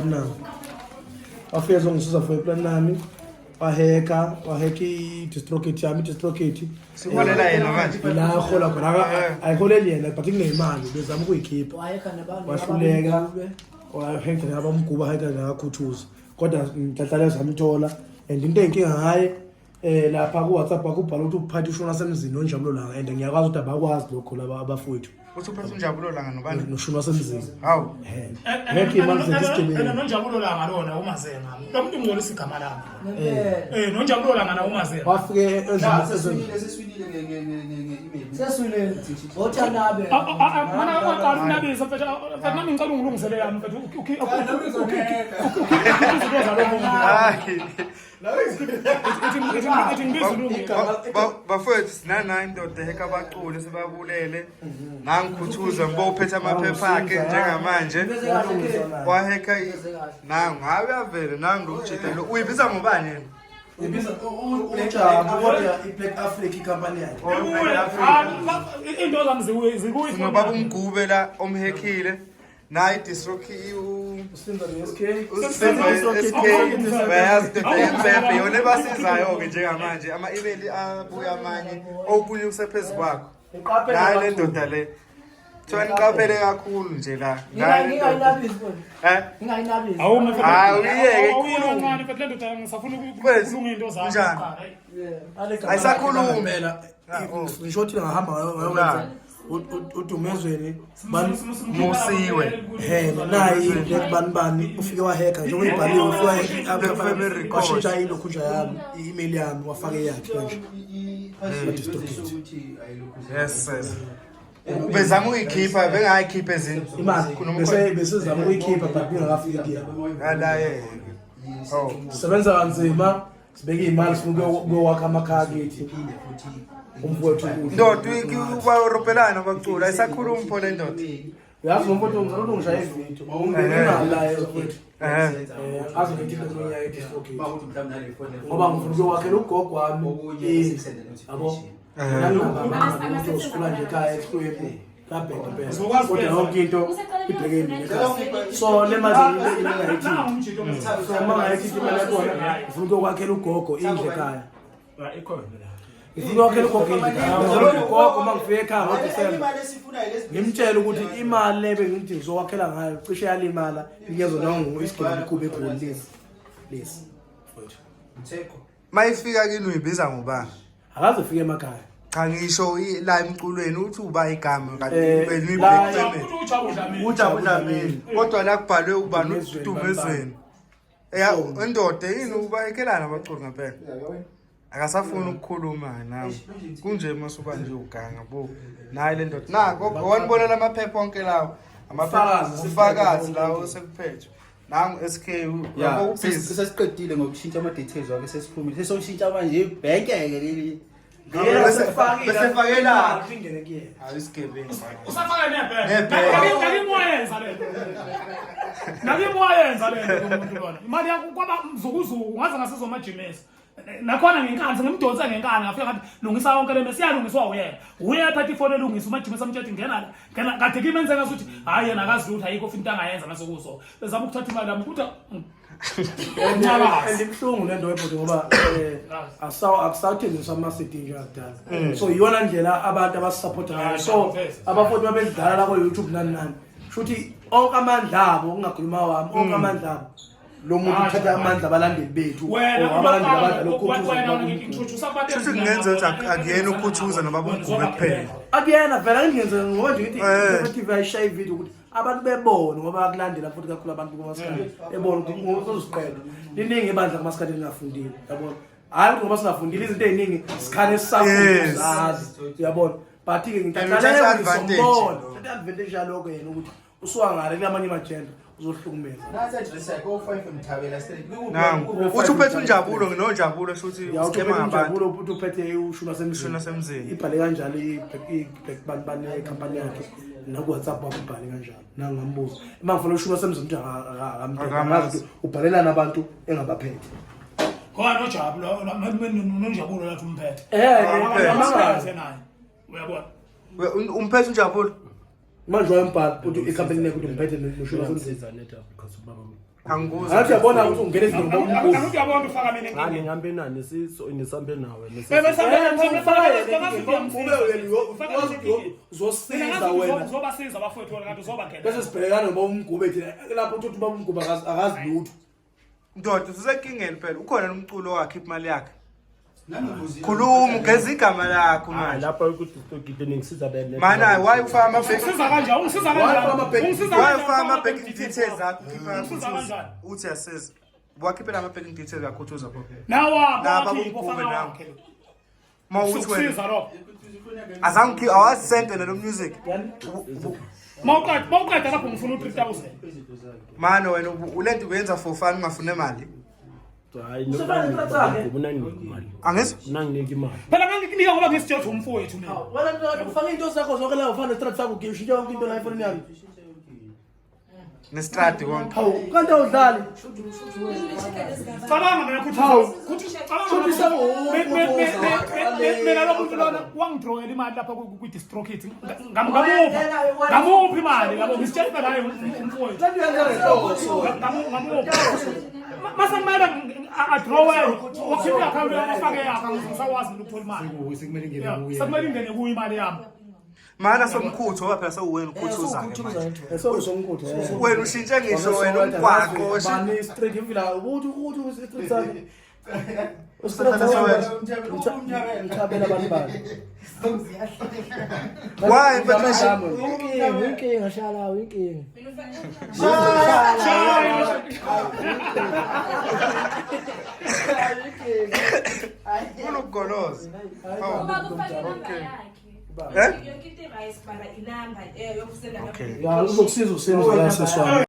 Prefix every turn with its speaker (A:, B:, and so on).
A: Platinum. Wafika ezongisiza for iplatinum, waheka, waheka i-distrokate yami, i-distrokate.
B: Siholela yena manje.
A: La ahola khona, ayiholeli yena but kunemali bezama ukuyikhipha. Wahluleka, waheka nabamguba, waheka nakakhuthuza. Kodwa nhlahlale zamthola and into eyinkinga ngaye lapha ku WhatsApp wakho ubhala ukuthi uphatha ushona semzini noNjabulo Langa and ngiyakwazi ukuthi abakwazi lokho laba abafowethu.
B: Uthi uphethe uNjabulo Langa nobani?
A: Noshona wasemzini.
B: Hawu.
A: Ngekho imali zethu
C: Ena noNjabulo Langa lona umazenga. Lo muntu ungcolisa igama lami. NoNjabulo Langa na umazenga.
A: Wafike ezweni.
D: Seswinile nge nge nge nge email.
E: Seswinile. Othanabe.
C: Mana aqala ukunabisa mfethu. Mfethu nami ngicela ungilungisele yami mfethu. Ukhiphe izinto zalo muntu.
B: Hayi.
C: Ithi ngibiza ulungi.
B: Bafowethu sinanayo indoda eheka abaculi sebabulele. Nangikhuthuza ngibo uphethe amaphepha akhe njengamanje. Waheka nangu hayi uyavela nangu lo mjita lo. Uyibiza ngobani yena?
A: Uyibiza uJabu kodwa iBlack Africa icompany yakhe.
C: Into zami zikuyi zikuyi.
B: Sinobaba uMgube la omhekhile. Nayi disroki
A: Usinza no-SK.
B: uSimba SK bayazi into eyimfemfe yona ebasizayo-ke njengamanje ama-email abuya amanye okunye kusephezu kwakho nayi le ndoda le kuthiwa niqaphele kakhulu nje la nayi le ndoda
E: Ngingayinabisi bona.
B: eh
E: Ngingayinabisi.
C: Awume mfethu.
B: Hayi, uyiyeke,
C: Awuye
B: ikhulume.
C: kancane mfethu le ndoda ngisafuna
B: Mfethu,
C: ukulunga into zami.
B: kunjani?
C: kuqala.
B: Ayisakhulumi.
A: Phela
B: Ah, oh.
A: ngisho ukuthi ngahamba ngayokwenza uDumezweni bani
B: Musiwe.
A: he nayi i-black bani bani ufike waheka njengoba ibhaliwe ufike waheka
B: Black Family Records.
A: washintsha ilokhunja yami i-email yami wafaka eyakhe kanje
B: Yes yes. Bezama ukuyikhipha bengayikhipha ezinye.
A: Imali bese besizama ukuyikhipha but bingakafiki kuyena.
B: Ala yena. Oh.
A: Sisebenza kanzima sibeke iy'mali sifuna ukuyowakha amakhaya kithi umfowethu ukudla.
B: Ndoda ubaropelana abaculi ayisakhulumi pho le ndoda.
A: Uyazi lo mfowethu ngicela ukuthi ungishaye ividiyo imali la mfowethu azoletha into yonyaka edislokate ngoba ngifuna ukuyowakhela ugogo wami indlu yabo nangingababa nje ekhaya ehlwephu kabheka impela kodwa yonke into ibheke mina ekhaya so le mali ingayithinti so uma ngayithinti imali yakhona ngifuna ukuyokwakhela ugogo indlu ekhaya ngifuna ukwakhela ugogo indlu ekhaya ngizela ugogo uma ngifika ekhaya ngodisemba ngimtshele ukuthi imali le bengithi ngizowakhela ngayo cishe yalimala ngiyezwa nangu isigilamkhuba egoli lesi lesi mfowethu
B: Mayifika kini uyibiza ngobani?
A: Akaze ufike emakhaya.
B: Cha ngisho la emculweni uthi uba igama kanti wena
A: la-
B: uyi-Black Family.
C: Uthi uJabu Dlamini.
B: UJabu Dlamini. Kodwa la kubhalwe ubani
A: Dumezweni,
B: uDumezweni. Ya indoda yini ubayekelana abaculi ngempela. Akasafuni ukukhuluma nawe. Kunje masuka nje uganga bo. Nayi le ndoda. Nako wanibona lamaphepha onke lawo. Amaphepha
A: Ufakazi,
B: ufakazi lawo sekuphethwe. Nangu SK
D: Ya,
B: yabo ubhizi.
D: sesiqedile ngokushintsha ama-details wakhe sesiphumile. Sesoshintsha manje ibhenke-ke leli.
B: Bese fakela.
A: Ingene kuyena.
B: Hayi isigebengu.
C: Usafaka nebhele.
B: Nebhele.
C: Nakimi wayenza le nto. Nakimi wayenza le nto lo muntu lona. Imali yakho kwaba mzukuzuku ngaze ngasizwa amajimesi. Nakhona ngenkani sengimdonse ngenkani ngafika ngathi lungisa yonke le mesi iyalungiswa uyena. Uye ephethe ifoni elungisa umajimesi amtshela ukuthi ngena la. Ngena kade kimi enze ngathi hayi yena akazi lutho ayikho futhi into angayenza mase kuso. Bezama ukuthatha imali yami kodwa
A: And ibuhlungu le nto ebhuti ngoba akusathengiswa ama-CD njengakudala. So iyona ndlela abantu abasisapotha ngayo. So abafowethu babedlala la ko-YouTube nani nani. Shuthi onke amandla abo kungakhuluma wami onke amandla abo lo muntu uthatha amandla abalandeli bethu
C: wena
A: or abalandeli abadlala ukhuthuza
C: wena
A: noma
C: ngi-introduce abantu
B: Shuthi kungenza ukuthi akuyena ukhuthuza nobaba uMgube kuphela.
A: Akuyena vele angingenze ngoba nje ngithi i-TV ayishaye ividiyo ukuthi abantu bebone ngoba bakulandela futhi kakhulu abantu kumasikandi bebone ukuthi uzoziqeda liningi ibandla kumasikandi elingafundile yabona hhayi ukuthi ngoba singafundile izinto ey'ningi sikhane sisafundazi uyabona but-ke
B: And uthatha advantage.
A: ngithatha advantage yalokho yena ukuthi usuka ngale kulamanye amajenda uzohlukumeza
D: Nansi address yakhe o-5 Mthabela Street.
B: Nangu. Uthi uphethe unjabulo nginonjabulo shuthi
A: Ya, uthi
B: uskema
A: uphethe
B: ngabantu.
A: unjabulo uthi uphethe ushuna semzini
B: Ushuna semzini.
A: Ibhale kanjalo i-black bani bani company yakhe naku-WhatsApp wakho ubhale kanjalo nangambuza uma ngifuna ushuna semzini uthi akamthethe
B: Akamazi.
A: angazi ukuthi ubhalelani abantu engabaphethe.
C: Khona nojabu lo nonjabulo lathi umphethe.
A: Eh,
C: Amangaze naye. Uyabona?
B: Umphethe unjabulo.
A: Manje wayembhala uthi ikhampani yakhe ukuthi umphethe noshuna semzini.
F: Ngiyakusiza neta because ubaba
B: Angikuzwa.
A: Ngathi uyabona ukuthi ungena izinto ngombuzo.
C: Angithi uyabona ufaka mina
F: Ngani
C: enkingeni.
F: ngihambe nani siso nisambe nawe
A: Uzosiza wena.
C: Uzobasiza abafowethu wena kanti uzobangena.
A: Bese sibhekana noba umgube thina lapho uthi uba umgube akazi lutho.
B: Ndoda ususenkingeni phela ukhona nomculo wakhe imali yakhe. Khuluma ugeza igama lakho manje.
F: lapha ukuthi stokite ningisiza bene.
B: Mana why ufaka ama fake
C: Ungisiza kanjani? Ungisiza kanjani? Ungisiza
B: why
C: kanjani?
B: ufaka ama banking details akho ukhipha
C: Ungisiza kanjani?
B: uthi asiza. Wakhiphela ama banking details akho uthi uzapho.
C: Nawa
B: Naba
C: abakhipha
B: bomgube
C: ufaka
B: nawe.
C: wakhe.
B: Mawuthi wena
C: Ukusiza lokho.
B: azange ukhi awasende nalo music.
C: Mawuqeda lapho ngifuna u3000.
B: Mana wena ulento uyenza for fun ungafune imali.
F: Hayi unanginiki imali.
B: Angizwa?
F: Unanginiki imali.
C: Phela ngangikunika ngoba ngisitshe umfowethu mina.
A: Wena ufaka into zakho zonke la ufana nestrap sakho ushintsha yonke into la efonini yami.
B: Nestradi konke.
A: Hawu kanti awudlali.
C: Cabanga mina kuthi kuthi cabanga mina lo muntu lona wangidrowela imali lapha kwi distrokit ngamupha ngamupha imali yabo ngisitshela phela hayi umfowethu ngamupha mase kumele adrowe wakhipha i-akhawunti yami afake yakhe ngisawazi mina ukuthola imali
D: Sekumele ingene kuye.
C: sekumele ingene kuyo imali yami.
B: Mana somkhuthu ngoba phela sewuwena ukhuthuza ke manje.
A: Esosomkhuthu.
B: Wena ushintshe ngisho wena umgwaqo
A: Bani street imfila ukuthi ukuthi street sakhe. Mthabela abantu bani.
B: Why but
E: Inkinga, inkinga shala, inkinga.
B: unokugoloza.
G: Uba kufake inamba yakhe.
B: Eh?
G: Yonke into i-right bala inamba yokusenda.
B: Okay.
A: Ya uzokusiza usenzo la seswami.